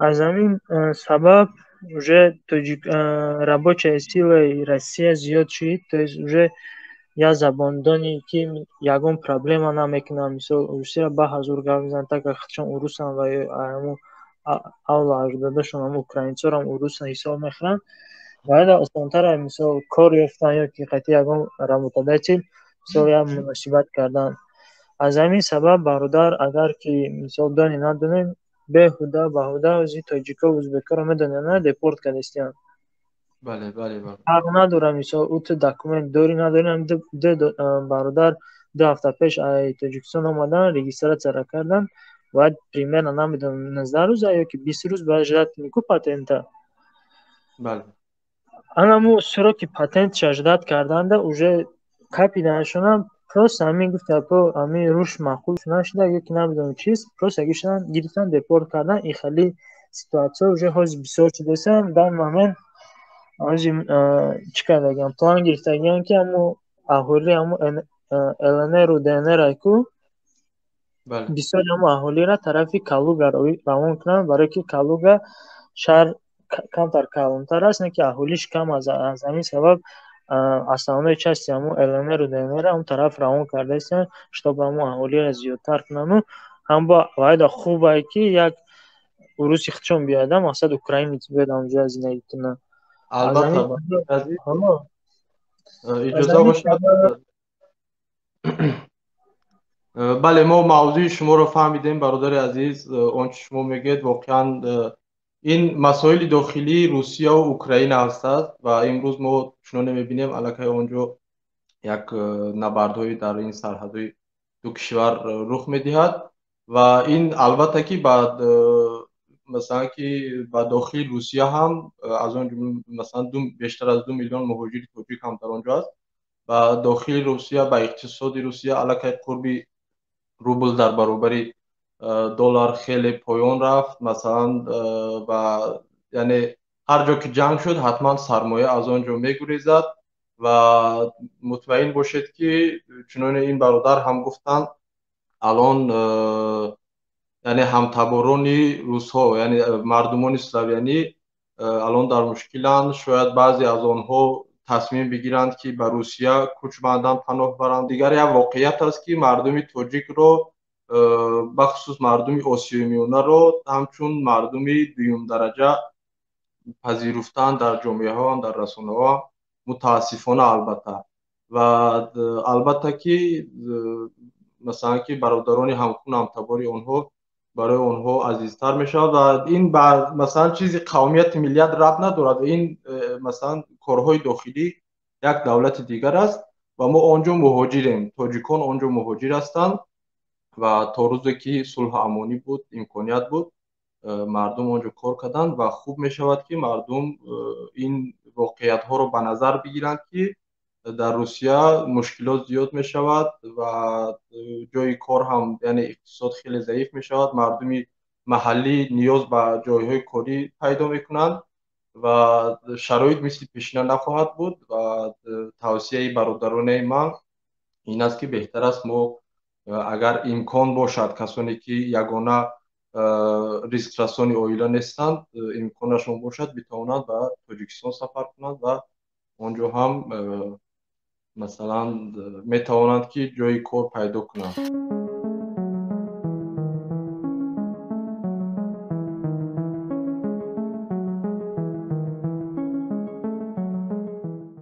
Аз ҳамин сабаб уже тоҷик рабочая силаи Россия зиёд шид, то есть уже як забондоне ки ягон проблема намекунад, мисол, русияро ба ҳазур гап мезанад, так как худшон урусанд ва ҳамун авлу аҷдодашон ҳамун украинцорам урус ҳисоб мехӯранд, бояд осонтар, мисол, кор ёфтан ё ки қатъи ягон работодатель, мисол, як муносибат кардан. Аз ҳамин сабаб, бародар, агар ки, мисол, дони надонем, беҳуда баҳуда ози тоҷико, узбекоро медонем, на, депорт кардастиянд. Бале, бале, бале. Фарқ надорад, мисол, ӯ ту документ дорӣ, надорӣ. Ду бародар 2 ҳафта пеш ай Тоҷикистон омадан, регистрацияро кардан, бояд примерно, намедонам, 19 рӯза ё ки 20 рӯз бояд ждать кунӣ ку патента. Анаму сроки патентша ждать карданда уже капиданашона, просто ҳамин гуфта по ҳамин руш маъқул нашуда ё ки намедонам чиз, просто гирифтан, гирифтан, депорт кардан. Ин хеле ситуация уже ҳозир бисёр шудааст. Дар момент ҳозир чӣ кардагиам, план гирифтагиам, ки ҳамо аҳоли ҳамо ЛНРу ДНР ку бисёри ҳамо аҳолиро тарафи Калуга равон кунанд, барое ки Калуга шаҳр камтар калонтар аст, не ки аҳолиш кам. Аз ҳамин сабаб основной части ҳамун ЛНРу ДНР ҳамун тараф равон кардаистанд, чтобы ҳамун аҳолиро зиёдтар кунанду ҳам бо вайда хубае, ки як уруси худшон биёяд, мақсад, украинец биёяд, ҳамонҷо зиндагӣ кунад. Албатта, иҷоза бошад. Бале, мо мавзӯи шуморо фаҳмидем, бародари азиз. Он чи шумо мегӯед, воқеан ин масоили дохилии Русияу Украина ҳастад ва имрӯз мо чуноне мебинем, аллакай он ҷо як набардҳои дар ин сарҳадҳои ду кишвар рух медиҳад ва ин албатта ки ба масалан ки ба дохили Русия ҳам, аз он ҷумла, масалан, бештар аз 2 миллион муҳоҷири тоҷик ҳам дар он ҷо аст, ба дохили Русия, ба иқтисоди Русия аллакай қурби рубл дар баробари доллар хеле поён рафт, масалан, ва яъне ҳар ҷо ки ҷанг шуд, ҳатман сармоя аз он ҷо мегурезад. Ва мутмаин бошед, ки чуноне ин бародар ҳам гуфтанд, алон яъне ҳамтаборони русҳо, яъне мардумони славянӣ алон дар мушкиланд. Шояд баъзе аз онҳо тасмим бигиранд, ки ба Русия кӯч банданд, паноҳ баранд. Дигар як воқеият аст, ки мардуми тоҷикро, бахусус мардуми Осиёи Миёнаро ҳамчун мардуми дуюмдараҷа пазируфтан дар ҷомеаҳоам, дар расонаҳоам, мутаассифона, албатта. Ва албатта ки, масалан, ки бародарони ҳамхун, ҳамтабори онҳо барои онҳо азизтар мешавад. Ва ин ба, масалан, чизи қавмияти миллият рабт надорад. Ин, масалан, корҳои дохилӣ як давлати дигар аст ва мо он ҷо муҳоҷирем, тоҷикон он ҷо муҳоҷир ҳастанд. Ва то рӯзе ки сулҳу амонӣ буд, имконият буд, мардум он ҷо кор карданд. Ва хуб мешавад, ки мардум ин воқеиятҳоро ба назар бигиранд, ки дар Русия мушкилот зиёд мешавад ва ҷои кор ҳам, яъне иқтисод хеле заиф мешавад, мардуми маҳаллӣ ниёз ба ҷойҳои корӣ пайдо мекунанд ва шароит мисли пешина нахоҳад буд. Ва тавсияи бародаронаи ман ин аст, ки беҳтар аст мо, агар имкон бошад, касоне ки ягона ризқрасони оила нестанд, имконашон бошад, битавонанд ба Тоҷикистон сафар кунанд ва он ҷо ҳам, масалан, метавонанд, ки ҷои кор пайдо кунанд.